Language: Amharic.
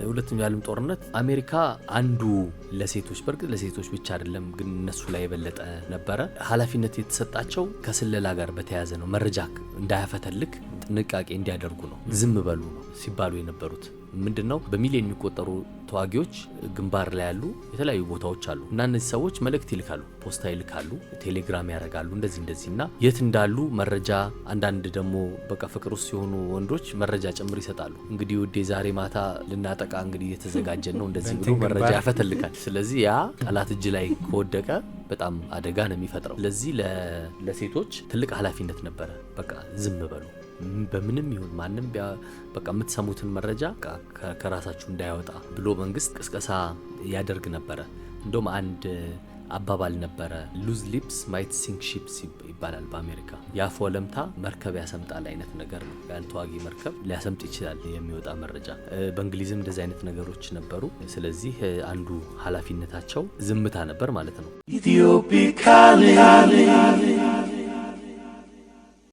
ሁለተኛው የዓለም ጦርነት አሜሪካ አንዱ ለሴቶች፣ በእርግጥ ለሴቶች ብቻ አይደለም፣ ግን እነሱ ላይ የበለጠ ነበረ፣ ኃላፊነት የተሰጣቸው ከስለላ ጋር በተያያዘ ነው። መረጃ እንዳያፈተልክ ጥንቃቄ እንዲያደርጉ ነው። ዝም በሉ ነው ሲባሉ የነበሩት። ምንድን ነው፣ በሚሊዮን የሚቆጠሩ ተዋጊዎች ግንባር ላይ ያሉ የተለያዩ ቦታዎች አሉ እና እነዚህ ሰዎች መልእክት ይልካሉ፣ ፖስታ ይልካሉ፣ ቴሌግራም ያደርጋሉ፣ እንደዚህ እንደዚህ እና የት እንዳሉ መረጃ፣ አንዳንድ ደግሞ በቃ ፍቅር ውስጥ ሲሆኑ ወንዶች መረጃ ጭምር ይሰጣሉ። እንግዲህ ውዴ፣ ዛሬ ማታ ልናጠቃ እንግዲህ እየተዘጋጀን ነው እንደዚህ ብሎ መረጃ ያፈተልካል። ስለዚህ ያ ጠላት እጅ ላይ ከወደቀ በጣም አደጋ ነው የሚፈጥረው። ስለዚህ ለሴቶች ትልቅ ኃላፊነት ነበረ። በቃ ዝም በሉ፣ በምንም ይሁን ማንም በቃ የምትሰሙትን መረጃ ከራሳችሁ እንዳይወጣ ብሎ መንግስት ቅስቀሳ ያደርግ ነበረ። እንደውም አንድ አባባል ነበረ፣ "Loose lips might sink ships" ይባላል በአሜሪካ። የአፍ ወለምታ መርከብ ያሰምጣል አይነት ነገር ነው። ያን ተዋጊ መርከብ ሊያሰምጥ ይችላል የሚወጣ መረጃ። በእንግሊዝም እንደዚህ አይነት ነገሮች ነበሩ። ስለዚህ አንዱ ኃላፊነታቸው ዝምታ ነበር ማለት ነው። Ethiopic.